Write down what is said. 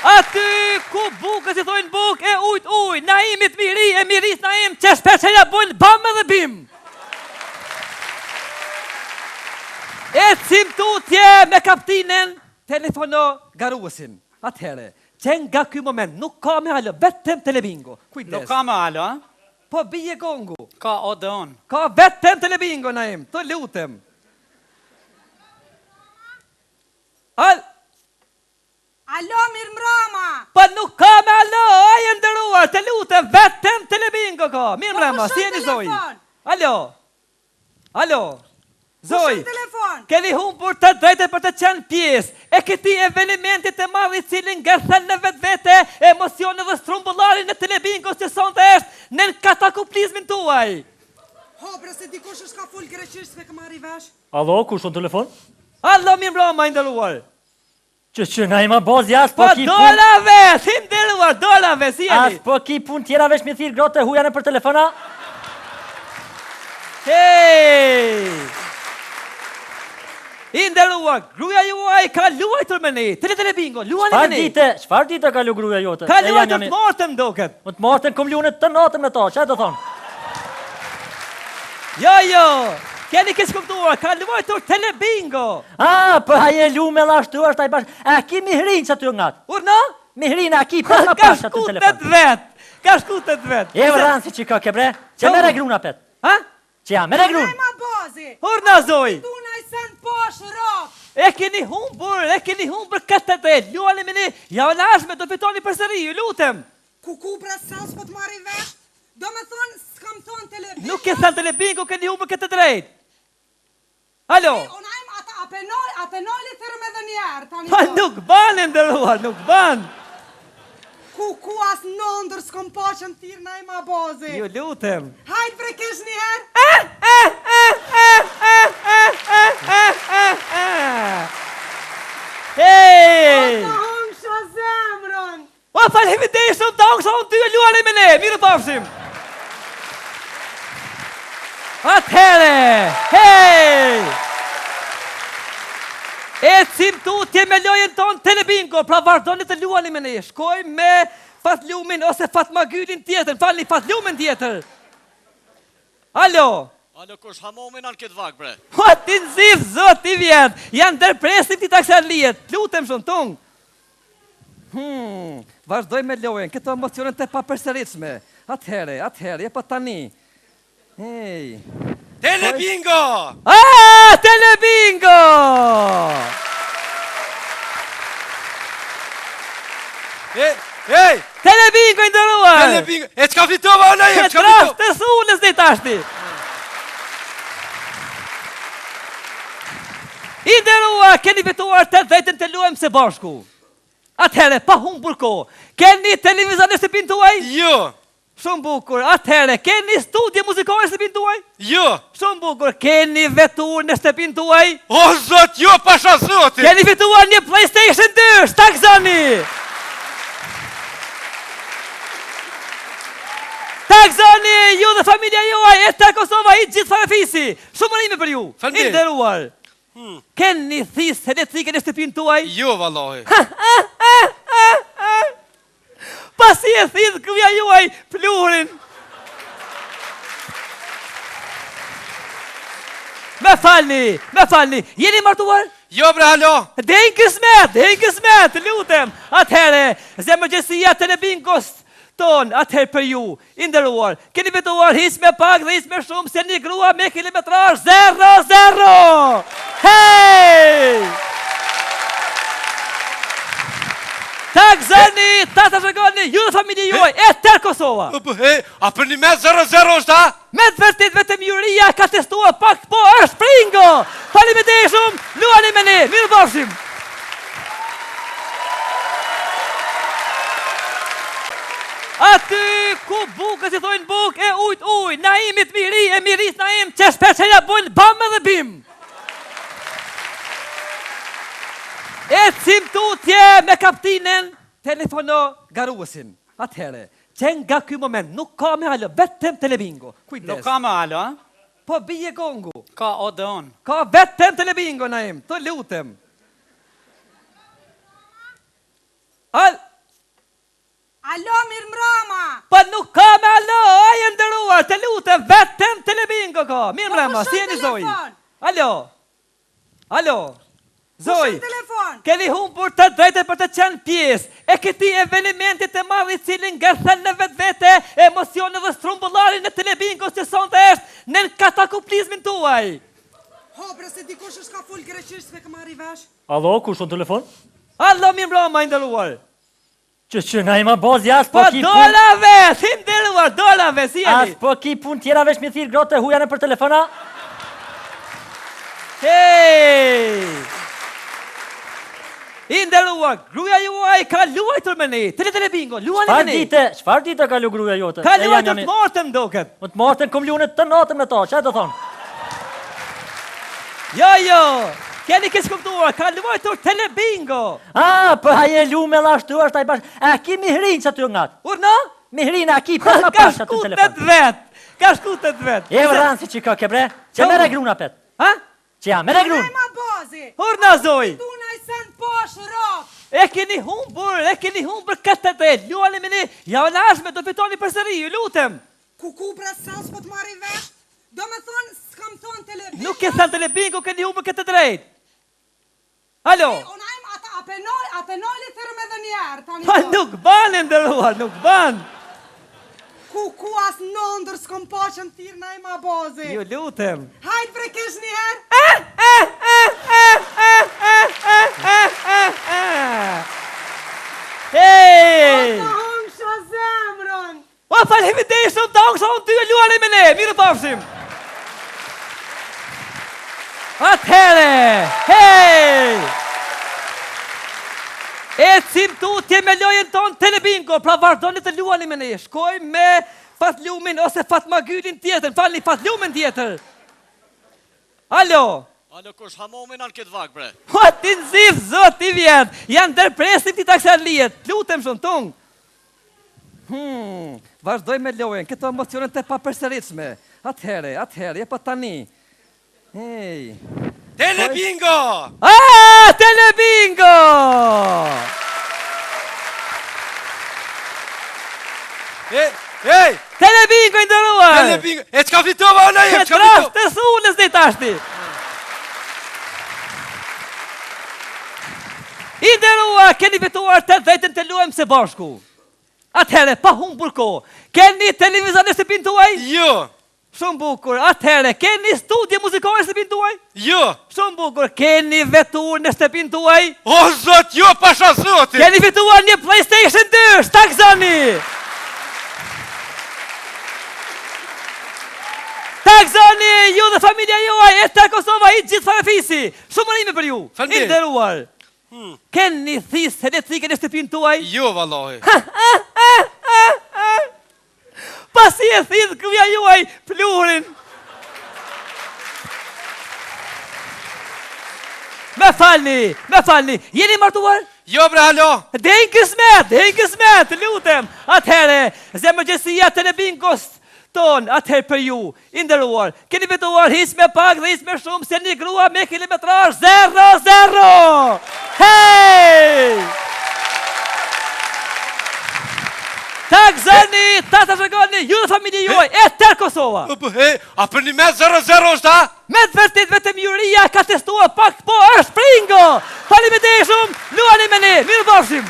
Aty ku bukës i thojnë bukë e ujt ujë, Naimit Miri e Miris Naim, që shpesh ja bojnë bam edhe bim. Ecim tutje me kaptinën, telefono garuesin. Atëherë, që nga ky moment nuk ka me alo, vetëm telebingo. Kujdes. Nuk ka me alo, a? Po bie gongu. Ka Odeon. Ka vetëm telebingo, Naim, të lutem. Al Alo, mirëmbrëma! Po nuk ka me alo, aj e nderuar, të lutem, vetëm telebingo ka. Mirëmbrëma, po si jeni zonjë? Alo, alo, zonjë, keni humbur të drejtën për të qenë pjesë e këtij evenimenti të madh i cili ngërthen në vetvete emocionin dhe strumbullarin e telebingos që sonte është nën katakuplizmin tuaj. Ho, bre, se dikush është ka fol greqisht, s'e kam marrë vesh. Alo, kush në telefon? Alo, mirëmbrëma, i nderuar. Që që Naim Abazi, as po po ki punë... Po dola vet, i nderuar, dola vet, si jeni? As po ki punë tjera veç mi thirrë gratë e huja nëpër telefona? Hej! I nderuar, gruaja juaj ka luajtur me ne, tele tele bingo, luani me ne. Çfarë dite, çfarë dite ka lu gruaja jote? Ka luajtur të martën, duket. Po të martën kom lu të natën me ta, çfarë do thonë? Jo, jo, keni keqkuptuar, ka luajtur tele bingo. Ah, po ai e lu me ashtu është ai bash. A ki Mihrin që aty ngat? Urdhno? Mihrin a ki pas ma Ka pas aty shku në telefon. të vet. Ka shku të vet. E vran si që ka ke bre? Që merre grun apet. Ha? Që ja merre grun. Naim Abazi! Urdhno zonjë. Tu naj sen posh rrok! E keni humbur, e keni humbur këtë të drejtë. Luani me ne, javën e ardhshme do fitoni përsëri, ju lutem. Ku ku bre sen s'po të marri vesh? Do me thonë, s'kam thonë telebingo? Nuk ke thënë telebingo, keni humbur këtë të drejtë. Alo. O Naim, ata a penoj, a penoli thërëm edhe një herë, tani Pa po. nuk ban e nderuar, nuk ban. Ku ku as në ndër s'kom pa që më thirë Naim Abazi. Ju lutem. Hajt bre kesh një herë. Eh, eh, eh, eh, eh, eh, eh, eh, eh, eh. Hej! O të hongsha zemrën. O, faleminderit shumë të hongsha unë ty e luani me ne, mirupafshim. Atëhere, hej! Ecim tutje me lojën tonë Telebingo, pra vazhdoni të luani me ne. Shkojmë me Fatlumin ose Fatmagylin tjetër, falni Fatlumin tjetër. Alo! Alo, kush hamomin anë këtë vak, bre? Po ti nxif, zot i vjen. Janë ndërpresim ti taksarlijet. Lutem shumë tung. Hmm, vazhdoj me lojën, këto emocione të papërsëritshme. Atëherë, atëherë, jepo tani. Hej. Telebingo! Ah, telebingo! E, ej! Telebingo i nderuar! Telebingo! E çka fitova ona jem, çka fitova? Të sulës dhe tashti! I nderuar, keni fituar të drejtën të luajmë së bashku. Atëherë, pa humbur kohë, keni televizor në shtëpinë tuaj? Jo. Shumë bukur. Atëherë, keni studio muzikore në shtëpinë tuaj? Jo. Shumë bukur. Keni veturë në shtëpinë tuaj? O zot, jo pasha zotin. Keni fituar një PlayStation 2, ta gëzoni! Ta gëzoni ju dhe familja juaj, e tërë Kosova, i gjithë farefisi. Shumë urime për ju. I nderuar. Hmm. Keni thithëse elektrike në shtëpinë tuaj? Jo, vallahi. Pasi e thith gruaja juaj pluhurin. Me falni, me falni, jeni martuar? Jo bre, alo. Dej në kësmet, dej në kësmet, lutem. Atëherë, zemërgjerësia e Telebingos tonë, atëherë për ju, I nderuar, keni fituar hiç me pak dhe hiç me shumë se një grua me kilometrazh 0-0! Hej! Ta gëzoni, ta trashëgoni, ju dhe familja juaj, e tërë Kosova! E, a për një me 0-0 është, a? Me të vërtet vetëm juria ka testuar pak, po është pringo! Faleminderit shumë, luani me ne, mirupafshim! Aty ku bukës i thojnë bukë e ujt ujë, Naimit Miri e Miris Naim, që shpesh ja bojnë bam edhe bim. Ecim tutje me kaptinën, telefono garuesin. Atëherë, që nga ky moment nuk ka me alo, vetëm telebingo. Kujdes. Nuk ka me alo, a? Po bie gongu. Ka Odeon. Ka vetëm telebingo, Naim, të lutem. Al... Mirëmbrëma, Po, si jeni zoj? telefon? Alo. Alo. Zoj. Kush në telefon? Keni humbur të drejtën për të qenë pjesë e këtij evenimenti të madh i cili ngërthen në vetvete emocione dhe strumbullarin e telebingos që sonte është nën katakuplizmin tuaj. Ho, bre, se dikush është ka fol greqisht, s'pe kam marrë vesh. Alo, kush në telefon? Alo, mirëmbrëma, i nderuar. Që që Naim Abazi, as po Po ki punë... dola vet, i nderuar, dola vet, si As jeni? po ki punë tjera veç mi thirë gratë e huja nëpër telefona? Hej! I nderuar, gruaja juaj ka luajtur me ne. Tele tele bingo, luani me Çfarë ne. dite, çfarë dite ka lu gruaja jote? Ka E, jam, luajtur jam të martën më duket. Më të martën kom lu të natën me ta, çfarë do thonë? Jo, jo, keni keq kuptuar, ka luajtur tele bingo. Ah, po ai e lu me ashtu është ai bash. A ki Mihrin që aty ngat? Urdhno? Mihrin a ki pas ma Ka pas aty shku në telefon. të vet. Ka shku të vet. E vran si që ka ke bre? Që merre gruna pet. Ha? Që ja merre grun. Naim Abazi. Urdhno zoj. Tu na i sen posh rob. E keni humbur, e keni humbur këtë të drejtë. Luani me ne, javën e ardhshme do fitoni përsëri, ju lutem. Ku ku bre sen s'po të marri vesh? Do me thonë, s'kam thonë telebingo. Nuk e thënë telebingo, keni humbur këtë të drejtë. Alo. O Naim, ata apenoj, apenoj li thërëm edhe një herë, tani. Pa po. nuk ban e nderuar, nuk ban. Ku ku as në ndër s'kom pa që në thirë Naim Abazi. Ju lutem. Hajt bre kesh një herë. Eh, eh, eh, eh, eh, eh, eh, eh, eh, eh. Hej! Ta hëngsha zemrën. O, faleminderit shumë, ta hëngsha unë ty e luani me ne, mirë pafshim. Atëhere, hej! Ecim tutje me lojën tonë Telebingo, pra vazhdoni të luani me ne. Shkojmë me Fatlumin ose Fatmagylin tjetër, falni Fatlumin tjetër. Alo. Alo, kush hamomin anë këtë vak, bre? Po ti nxif zot i vjen. Janë ndërpresim ti taksarlijet. Lutem shumë tung. Hmm, vazhdoj me lojën, këto emocione të papërsëritshme. Atëhere, atëhere, jepo tani. Hej. Telebingo! Ah, telebingo! E, ej, Telebingo i nderuar! telebingo! E çka fitova o Naim, E çka fitova? draft të sulës dhe tashti. I nderuar, keni fituar të drejtën të luajmë së bashku. Atëherë, pa humbur kohë, keni televizor në shtëpinë tuaj? Jo, Shumë bukur. Atëherë, keni studio muzikore në shtëpinë tuaj? jo. Shumë bukur. Keni veturë në shtëpinë tuaj? O zot, jo pasha zotin. Keni fituar një PlayStation 2, shtakzoni! Takzoni, ju dhe familja juaj, e tërë Kosova, i gjithë farefisi. Shumë urime për ju. Faleminderit. I nderuar. Keni thithë elektrike në shtëpinë tuaj? Jo vallahi. Pasi e thith gruaja juaj pluhurin. Me falni, me falni. Jeni martuar? Jo bre halo. Dej në kësmet, dej në kësmet, lutem. Atëherë, zemërgjesia të telebingos ton, atëherë për ju, i nderuar, keni fituar hiç me pak dhe hiç me shumë se një grua me kilometrazh 0-0. Hej! Ta gëzoni, ta të shëgoni, ju dhe familje juaj, e tërë Kosova. Po, e, a për një me 0-0 është, a? Me të vërtet vetëm juria ka testuar pak, po është pringo! Faleminderit shumë, luani me ne, mirë bafshim!